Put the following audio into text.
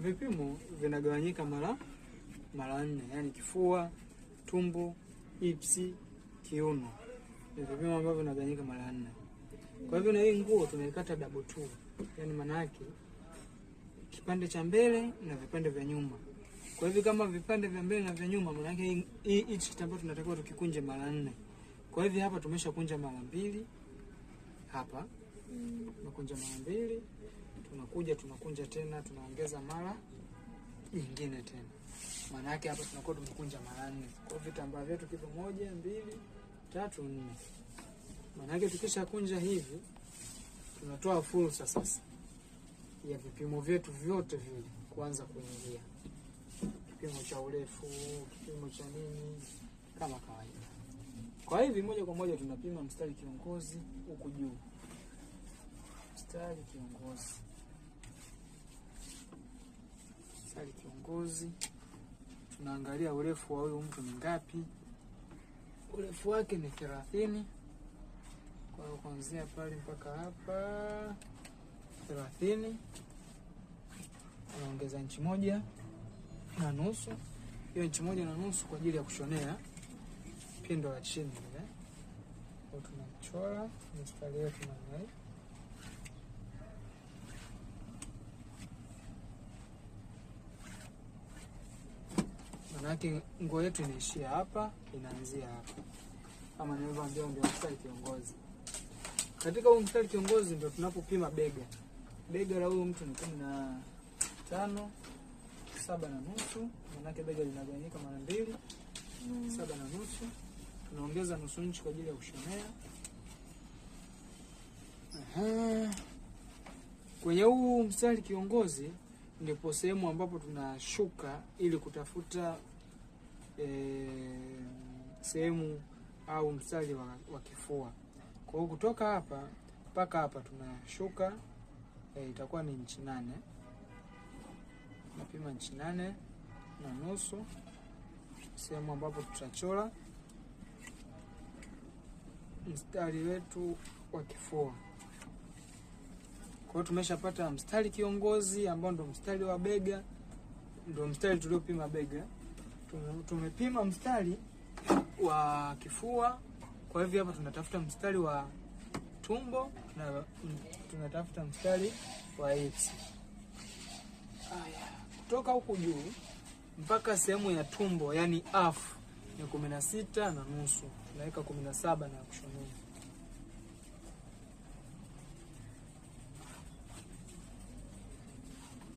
Vipimo vinagawanyika mara nne, yani kifua, tumbo, ipsi, kiuno. Ni vipimo ambavyo vinagawanyika mara nne. Kwa hivyo na hii nguo tunaikata double two, yani maana yake kipande cha mbele na vipande vya nyuma. Kwa hivyo kama vipande vya mbele na vya nyuma, maana yake hichi kitambaa tunatakiwa tukikunje mara nne. Kwa hivyo hapa tumeshakunja mara mbili hapa tunakunja mara mbili, tunakuja tunakunja tena, tunaongeza mara nyingine tena. Maana yake hapa tunakuwa tumekunja mara nne. Kwa hiyo vitambaa vyetu kipo moja, mbili, tatu, nne. Maana yake tukishakunja hivi tunatoa fursa sasa ya vipimo vyetu vyote vile kuanza kuingia, kipimo cha urefu, kipimo cha nini, kama kawaida. Kwa hivi moja kwa moja tunapima mstari kiongozi huku juu, mstari kiongozi, mstari kiongozi. Tunaangalia urefu wa huyu mtu ni ngapi. Urefu wake ni 30. Kwa hiyo kuanzia pale mpaka hapa 30, unaongeza inchi 1.5. Hiyo inchi 1.5 kwa ajili ya kushonea pindo la chini ile. Kwa tunachora mstari wetu namna hii. Maanake nguo yetu inaishia hapa, inaanzia hapa. Kama nilivyoambia ndio mstari kiongozi. Katika huu mstari kiongozi ndio tunapopima bega. Bega la huyu mtu ni 15, 7.5, maanake bega linagawanyika mara mbili. 7.5. Tunaongeza nusu inchi kwa ajili ya kushonea. Aha. Kwenye huu mstari kiongozi ndipo sehemu ambapo tunashuka ili kutafuta sehemu au mstari wa kifua. Kwa hiyo kutoka hapa mpaka hapa tunashuka, itakuwa ni inchi 8. Napima inchi 8.5, sehemu ambapo tutachora mstari wetu wa kifua. Kwa hiyo tumeshapata mstari kiongozi ambao ndo mstari wa bega, ndo mstari tuliopima bega. Tumepima mstari wa kifua. Kwa hivyo hapa tunatafuta mstari wa tumbo na tunatafuta mstari wa hips. Haya, kutoka huku juu mpaka sehemu ya tumbo, yani afu ni 16.5. Tunaweka 17 na kushonea.